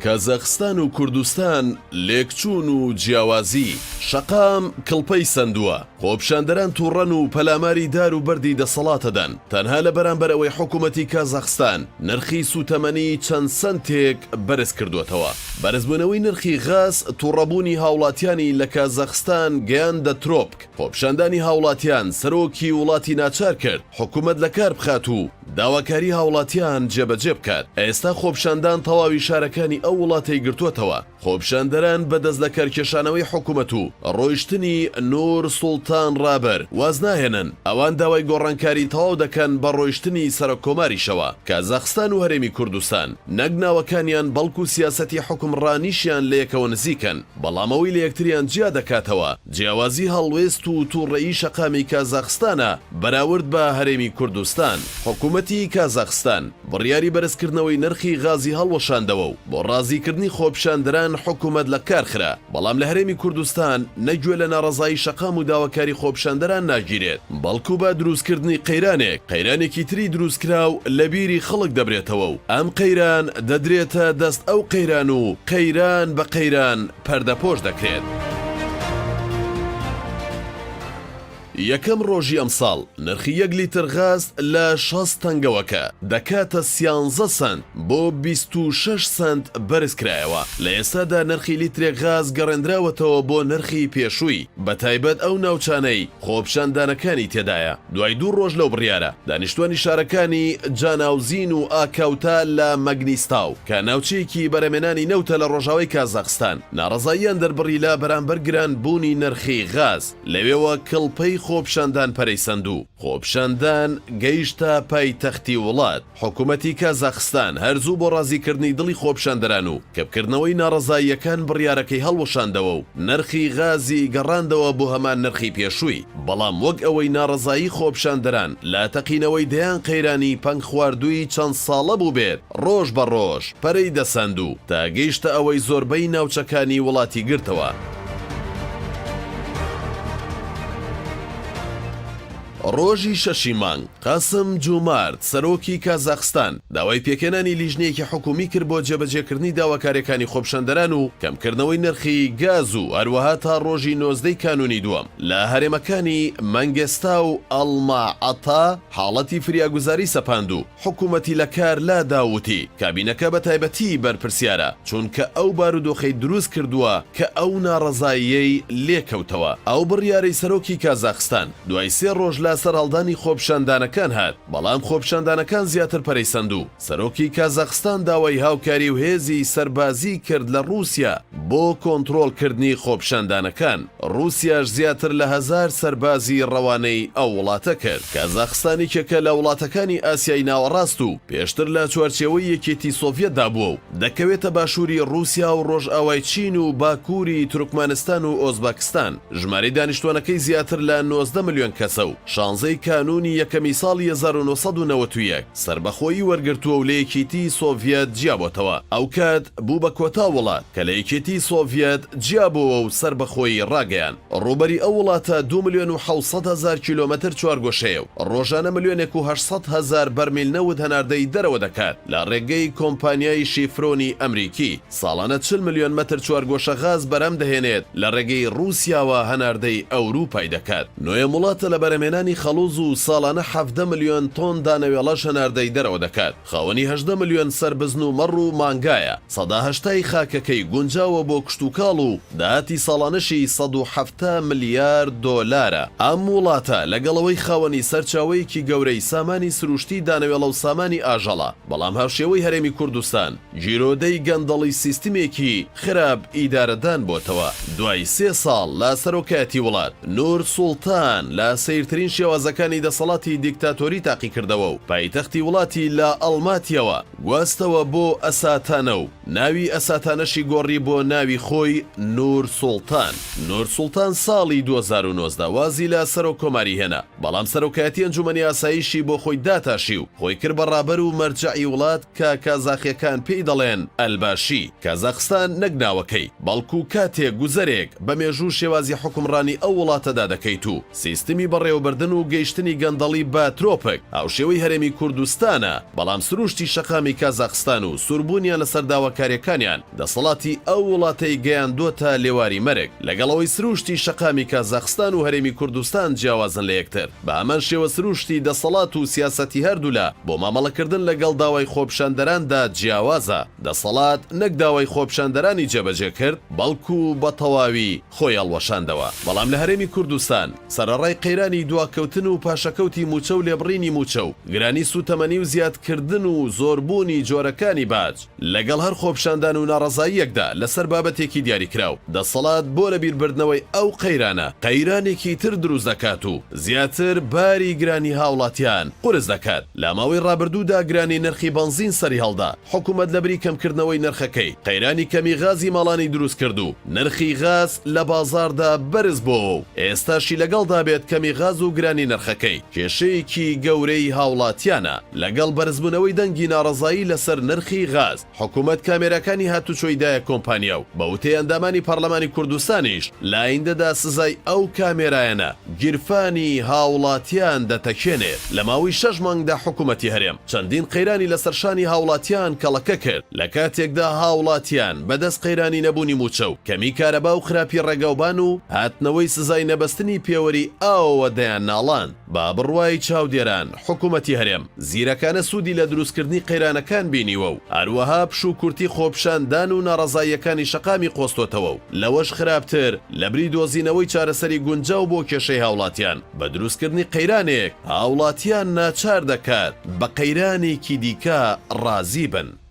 کازاخستان و کوردستان لێکچوون و جیاوازی. شەقام کڵپەی سەندووە، خۆپیشاندەران توڕەن و پەلاماری دار و بەردی دەسەڵاتەدەن، تەنها لە بەرامبەر ئەوەی حکومەتی کازاخستان نرخی سوتەمەنی چەند سەنتێک بەرز کردووەتەوە. بەرزبوونەوەی نرخی غاز توڕەبوونی هاوڵاتیانی لە کازاخستان گەیاندە ترۆپک، خۆپیشاندانی هاوڵاتیان سەرۆکی وڵاتی ناچار کرد حکومەت لەکار بخات و داواکاری هاوڵاتیان جێبەجێ بکات، ئێستا خۆپیشاندان تەواوی شارەکانی ئەو وڵاتەی گرتووەتەوە، خۆپیشاندەران بە دەستلەکارکێشانەوەی حکومەت و ڕۆیشتنی نور سوڵتان ڕابەر وازناهێنن، ئەوان داوای گۆڕانکاری تەواو دەکەن بە ڕۆیشتنی سەرۆککۆماریشەوە. کازاخستان و هەرێمی کوردستان نەک ناوەکانیان بەڵکو سیاسەتی حوکمڕانیشیان لەیەکەوە نزیکن، بەڵام ئەوەی لەیەکتریان جیا دەکاتەوە جیاوازی هەڵوێست و توڕەیی شەقامی کازاخستانە بەراورد بە هەرێمی کوردستان. حکومەتی کازاخستان بڕیاری بەرزکردنەوەی نرخی غازی هەڵوەشاندەوە و بۆ ڕازیکردنی خۆپیشاندەران حکومەت لە کار خرا، بەڵام لە هەرێمی کوردستان نە گوێ لە ناڕەزایی شەقام و داواکاری خۆپیشاندەران ناگیرێت، بەڵکو بە دروستکردنی قەیرانێک، قەیرانێکی تری دروستکراو لە بیری خەڵک دەبرێتەوە و ئەم قەیران دەدرێتە دەست ئەو قەیران و قەیران بە قەیران پەردەپۆش دەکرێت. یەکەم ڕۆژی ئەمساڵ نرخی یەک لیتر غاز لە 60 تەنگەوە کە دەکاتە سیانزە سەنت بۆ 26 سەنت بەرزکرایەوە، لە ئێستادا نرخی لیترێک غاز گەڕێندراوەتەوە بۆ نرخی پێشووی، بەتایبەت ئەو ناوچانەی خۆپیشاندانەکانی تێدایە. دوای دوو ڕۆژ لەو بڕیارە، دانیشتوانی شارەکانی جاناوزین و ئاکاوتا لە مەگنیستاو، کە ناوچەیەکی بەرهەمێنانی نەوتە لە ڕۆژاوای کازاخستان، ناڕەزاییان دەربڕی لە بەرامبەر گرانبوونی نرخی غاز. لەوێوە کڵپەی خۆپیشاندان پەرەی سەند و خۆپیشاندان گەیشتە پایتەختی وڵات. حکومەتی کازاخستان هەر زوو بۆ ڕازیکردنی دڵی خۆپیشاندەران و کپکردنەوەی ناڕەزاییەکان بڕیارەکەی هەڵوەشاندەوە و نرخی غازی گەڕاندەوە بۆ هەمان نرخی پێشووی، بەڵام وەک ئەوەی ناڕەزایی خۆپیشاندەران لە تەقینەوەی دەیان قەیرانی پەنگخواردووی چەند ساڵە بووبێت، ڕۆژ بە ڕۆژ پەرەی دەسەند و تا گەیشتە ئەوەی زۆربەی ناوچەکانی وڵاتی گرتەوە. ڕۆژی شەشی مانگ، قاسم جومارت، سەرۆکی کازاخستان، داوای پێکهێنانی لیژنەیەکی حکومی کرد بۆ جێبەجێکردنی داواکارییەکانی خۆپیشاندەران و کەمکردنەوەی نرخی گاز و هەروەها تا ڕۆژی 19 ی کانوونی دووەم لە هەرێمەکانی مەنگێستا و ئەڵما عەتا حاڵەتی فریاگوزاری سەپاند و حکومەتی لە کار لادا و وتی، کابینەکە بە تایبەتی بەرپرسیارە، چونکە ئەو بارودۆخەی دروست کردووە کە ئەو ناڕەزاییەی لێکەوتەوە. ئەو بڕیارەی سەرۆکی کازاخستان دوای سێ ڕۆژ لە سەرهەڵدانی خۆپیشاندانەکان هات، بەڵام خۆپیشاندانەکان زیاتر پەرەی سەند و سەرۆکی کازاخستان داوای هاوکاری و هێزی سەربازی کرد لە ڕووسیا بۆ کۆنترۆڵکردنی خۆپیشاندانەکان. ڕووسیاش زیاتر لە هەزار سەربازی ڕەوانەی ئەو وڵاتە کرد. کازاخستان یەکێکە لە وڵاتەکانی ئاسیای ناوەڕاست و پێشتر لە چوارچێوەی یەکێتی سۆڤیەتدا بووە و دەکەوێتە باشووری ڕووسیا و ڕۆژئاوای چین و باکووری تورکمانستان و ئۆزبەکستان. ژمارەی دانیشتوانەکەی زیاتر لە 19 ملیۆن کەسە و شانزەی کانوونی یەکەمی ساڵی 1991 سەربەخۆیی وەرگرتووە و لە یەکیتی سۆڤیەت جیابۆتەوە. ئەوکات بوو بە کۆتا وڵات کە لە یەکێتی سۆڤیەت جیابۆوە و سەربەخۆیی ڕاگەیاند. ڕووبەری ئەو وڵاتە دوو ملیۆن و 700 هەزار کیلۆمەتر چوارگۆشەیە و ڕۆژانە ملیۆنێک و 800 هەزار بەرمیل نەوت هەناردەی دەرەوە دەکات لە ڕێگەی کۆمپانیای شیفرۆنی ئەمریکی. ساڵانە 40 ملیۆن مەتر چوارگۆشە غاز بەرهەم دەهێنێت لە ڕێگەی ڕووسیاوە هەناردەی ئەوروپای دەکات. نۆیەم وڵاتە لە بەرهەمهێنانی خەڵوز و ساڵانە 17 ملیۆن تۆن دانەوێڵەش هەناردەی دەرەوە دەکات. خاوەنی 18 ملیۆن سەر بزن و مەڕ و مانگایە، 80% ی خاکەکەی گونجاوە بۆ کشتوکاڵ و داهاتی ساڵانەشی 170 ملیار دۆلارە. ئەم وڵاتە لەگەڵ ئەوەی خاوەنی سەرچاوەیەکی گەورەی سامانی سروشتی دانەوێڵە و سامانی ئاژەڵە، بەڵام هاوشێوەی هەرێمی کوردستان گیرۆدەی گەندەڵی سیستمێکی خراپ ئیدارەدان بۆتەوە. دوای سێ ساڵ لە سەرۆکایەتی وڵات، نور سوڵتان لە سەیرترین شێوازەکانی دەسەڵاتی دیکتاتۆری تاقیکردەوە و پایتەختی وڵاتی لە ئەڵماتیەوە گواستەوە بۆ ئەساتانە و ناوی ئەساتانەشی گۆڕی بۆ ناوی خۆی نور سوڵتان. نور سوڵتان ساڵی 2019 وازی لە سەرۆک کۆماری هێنا، بەڵام سەرۆکایەتی ئەنجومەنی ئاسایشی بۆ خۆی داتاشی و خۆی کرد بە ڕابەر و مەرجەعی وڵات کە کازاخیەکان پێی دەڵێن ئەلباشی. کازاخستان نەک ناوەکەی، بەڵکو کاتێک گوزەرێک بە مێژوو و شێوازی حوکمڕانی ئەو وڵاتەدا دەکەیت و سیستمی بەڕێوەبردن. کردن و گەیشتنی گەندەڵی بە ترۆپک هاوشێوەی هەرێمی کوردستانە، بەڵام سروشتی شەقامی کازاخستان و سووربوونیان لەسەر داواکارییەکانیان دەسەڵاتی ئەو وڵاتەی گەیاندۆتە لێواری مەرگ. لەگەڵ ئەوەی سروشتی شەقامی کازاخستان و هەرێمی کوردستان جیاوازن لە یەکتر، بە هەمان شێوە سروشتی دەسەڵات و سیاسەتی هەردوولا بۆ مامەڵەکردن لەگەڵ داوای خۆپیشاندەراندا جیاوازە. دەسەڵات نەک داوای خۆپیشاندەرانی جێبەجێ کرد، بەڵکو بە تەواوی خۆی هەڵوەشاندەوە. بەڵام لە هەرێمی کوردستان، سەرەڕای قەیرانی دواکەوتن و پاشەکەوتی مووچە و لێبڕینی مووچە و گرانی سووتەمەنی و زیادکردن و زۆربوونی جۆرەکانی باج، لەگەڵ هەر خۆپیشاندان و ناڕەزاییەکدا لەسەر بابەتێکی دیاریکراو، دەسەڵات بۆ لەبیربردنەوەی ئەو قەیرانە، قەیرانێکی تر دروست دەکات و زیاتر باری گرانی هاوڵاتیان قورس دەکات. لە ماوەی ڕابردوودا گرانی نرخی بەنزین سەریهەڵدا، حکومەت لەبری کەمکردنەوەی نرخەکەی، قەیرانی کەمی غازی ماڵانی دروست کرد و نرخی غاز لە بازاڕدا بەرز بۆوە و ئێستاشی لەگەڵدا بێت کەمی غاز و گرانی نرخەکەی کێشەیەکی گەورەی هاوڵاتیانە. لەگەڵ بەرزبوونەوەی دەنگی ناڕەزایی لەسەر نرخی غاز، حکومەت کامێراکانی هاتوچۆی دایە کۆمپانیا و بە وتەی ئەندامانی پەڕلەمانی کوردستانیش لە ئایندەدا سزای ئەو کامێرایانە گیرفانی هاوڵاتیان دەتەکێنێت. لە ماوەی شەش مانگدا حکومەتی هەرێم چەندین قەیرانی لەسەر شانی هاوڵاتیان کەڵەکە کرد، لە کاتێکدا هاوڵاتیان بەدەست قەیرانی نەبوونی موچە و کەمی کارەبا و خراپی ڕێگاوبان و هاتنەوەی سزای نەبەستنی پێوەری ئاوەوە دەیانناڵاند. بە بڕوای چاودێران، حکومەتی هەرێم زیرەکانە سوودی لە دروستکردنی قەیرانەکان بینیوە و هەروەها پشوو کورتی خۆپیشاندان و ناڕەزاییەکانی شەقامی قۆستۆتەوە و لەوەش خراپتر لەبری دۆزینەوەی چارەسەری گونجاو بۆ کێشەی هاوڵاتیان بە دروستکردنی قەیرانێک هاوڵاتیان ناچار دەکات بە قەیرانێکی دیکە ڕازی بن.